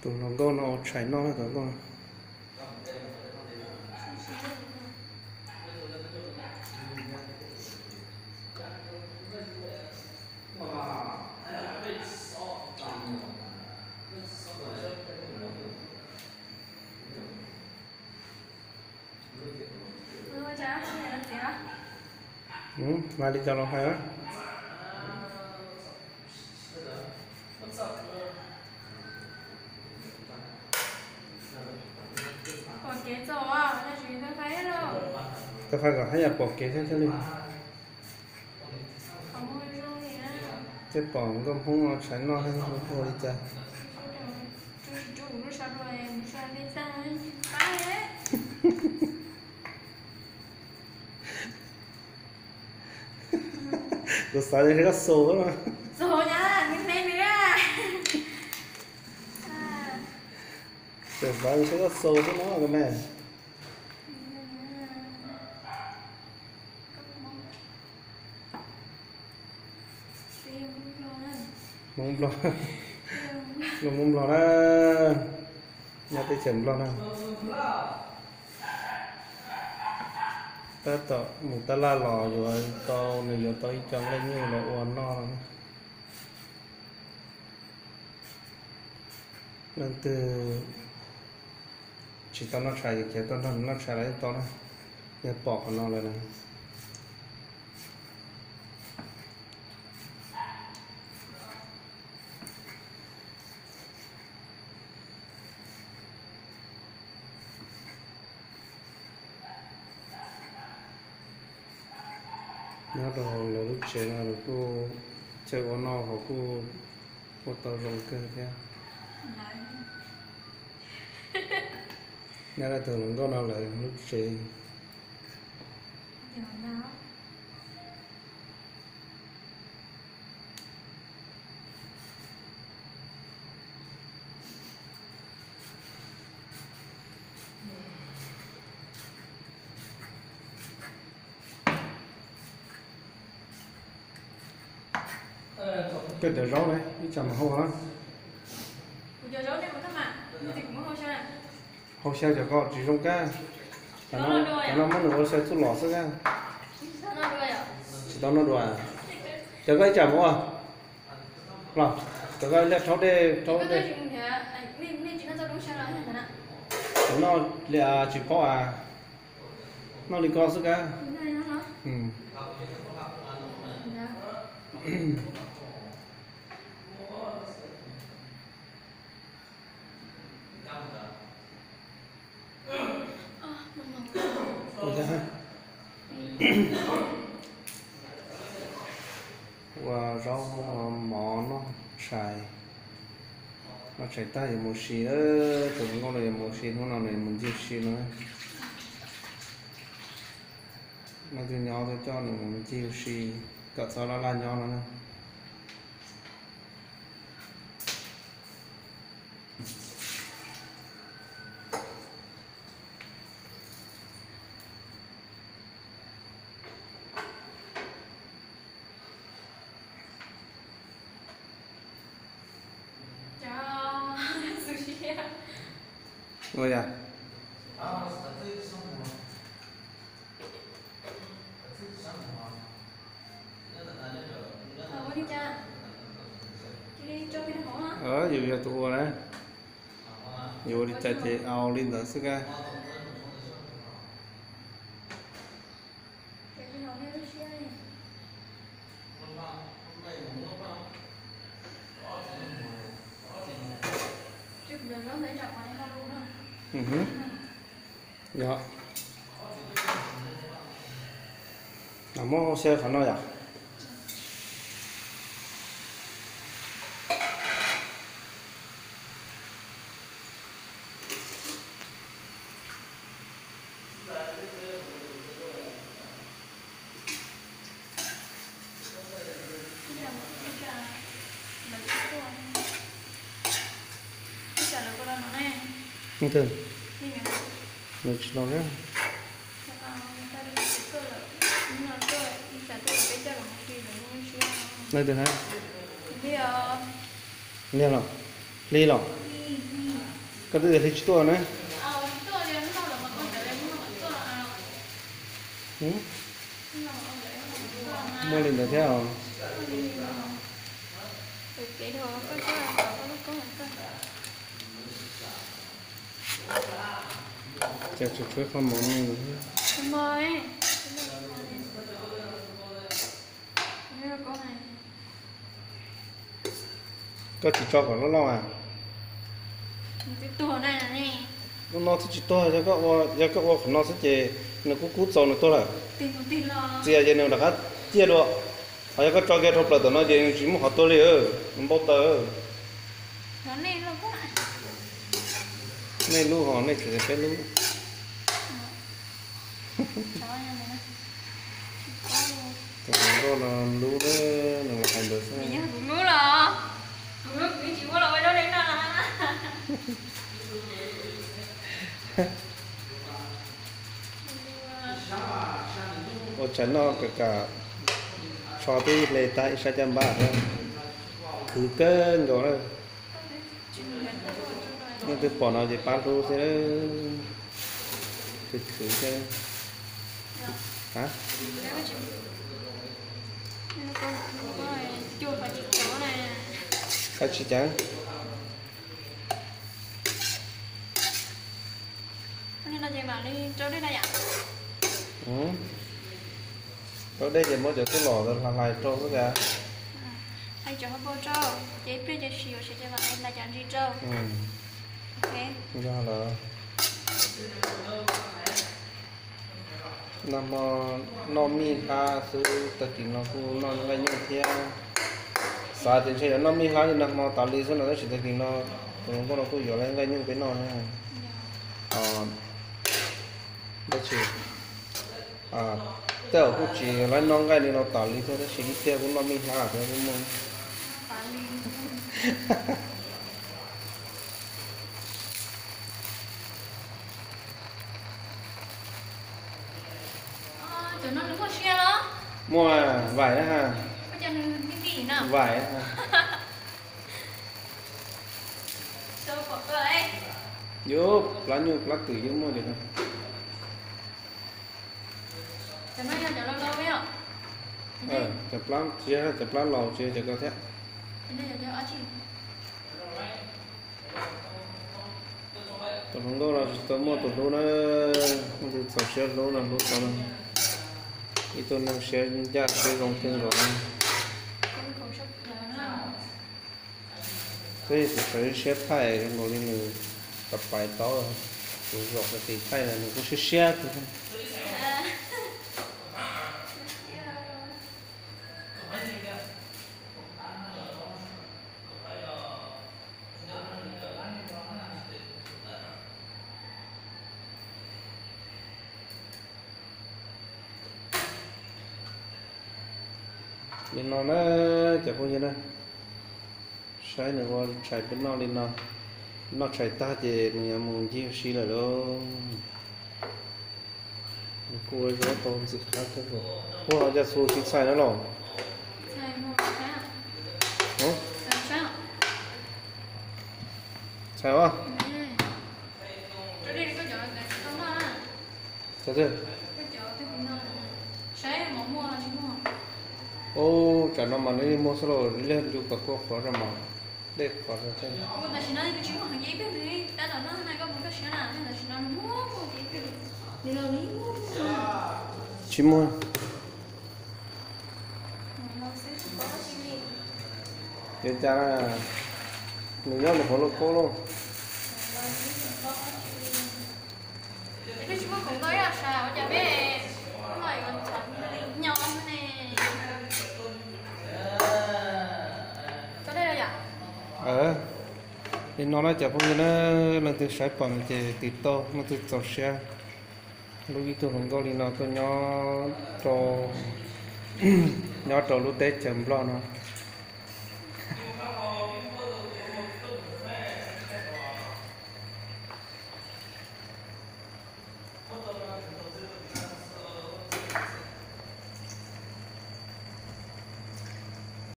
Tus hluas nkauj no ua tshais noj na tus hluas nkauj. Hais li cas los hais na. Tau hais kom haj yam pom kev thiab thiaj li. Thiaj pom nkauj Hmoob tshais noj thiab ua li cas. Kuv xav tias koj xus no. Kuv xav tias koj xus xwb no me. Hmoob Nplog, Hmoob Nplog na, nyob teb chaws Nplog na. Tab tom mus tab laj los yuav tau, nws yuav tau ib co nqaij nyuj los ua noj. Leej twg tsis tau noj tshais ces tuaj nrog noj tshais los yeej tau na, yog pom qhov no lawm na. Nyob rau hauv lawv lub tsev no kuj chaw ua noj hauv kuj ua tau zoo kawg thiab. Nyob rau tus hluas nkauj no lawv lub tsev. Koj cov zaub ne ib tsam mam hau na. Hau xyaw cov ko tsis zoo kab. Cov no muab nws ua xyaw txuj lom xwb kab. Tsis tau noj dua. Cov ko ib tsam mam ua los, cov ko liaj rhaub dej rhaub dej. Noj li tsis paub as. Noj li ko xwb kab. Ua zaub mov noj tshais, noj tshais tag yuav mus si, tus hluas nkauj no yuav mus si, hnub no nws yuav mus ncig si no. Leej twg nyob twb coj nws mus ncig si kom txhob laj laj nyob no na. Ua yog yus yog tus ua na, yus ua li cas ces au li ntawd xwb kab. Yog, muab hau xyaw qhov no yom. Nws tsis los thiab. Leej twg hais? Niag los? Hli los? Koj twb tias hli tsis tuaj na. Muaj li ntawd thiab os. Ces tsuas tshuav qhov mov no. Koj tsis tso kom loj loj a? Lub no twb tsis tuag, yog koj ua qhov no xwb ces nws kub kub txaus nws tuag lawm. Txias ces nws rov qab ciaj dua. Ho yog koj tso kiag rau plaws tom no ces nws tsis muaj qhov tuag li, nws npau taws. Nej lub ho nej tseem peb lub. Tus hluas nkauj no lub, nws los hais ntawd xwb. Ua tsam no kam kam tsho twb hle tag ib sab caj npab, khwv kawg nkaus na. Leej twg pom no ces pab hlub thiab, khwv khwv thiab. Hab, tsis cas. Rau dej ces muab cov tub los ntawd hlais hlais rau xwb cas. Yog lawm. Nag hmo noj mij hlab xwb, tag kis no kuj noj nqaij nyuj thiab. Xav tias ntshe yuav noj mij hlab li nag hmo tas li xwb no tab sis tag kis no tus hluas nkauj no kuj yuav lawv nqaij nyuj peb noj thiab. Tab sis tej zaum kuj tsis yuav lawv noj nqaij li no tas li thiab tab sis ib pliag kuj noj mij hlab thiab kuj muaj. Muaj vaim na ha. Vaim na ha. Yuav plab nyuj plab twm yuav muaj li. Cov plab, tsis yog cov plab laus, tsis yog cov ko thiab. Tus hluas nkauj no tsis tau muaj tus hlub na, leej twg txaus siab hlub no hlub tau no. Ib tug neeg siab ncaj siab zoo kawg nkaus na. Twb yog kuv sawv siab thaij zoo nkaus li nws pais pais tau, kuv zaum qhov twg thaij nws kuj siab siab kawg. Li no na, cov phooj ywg na, saib nws ua tshais peb noj li no, noj tshais tag ces nws yuav mus ncig ua si lawm lauj. Nws kuj ua zaub tau ntxim qab kawg nkaus. Puag ho caj txhu tsis txhais na los? Txhais os. Cov twg? Ub, tsam no mas nws yeej muag xwb lauj, liag ncu kom kua qhuav rau mas dej qhuav rau thiab. Tsis muag. Ces cas nws nyob nws qhuav lauj kaub lauj. Li no na cov phooj ywg na, leej twg saib pom no ces tiv tauj, leej twg txaus siab hlub ib tug hluas nkauj li no tuaj nyob rau, nyob rau lub teb chaws Nplog no.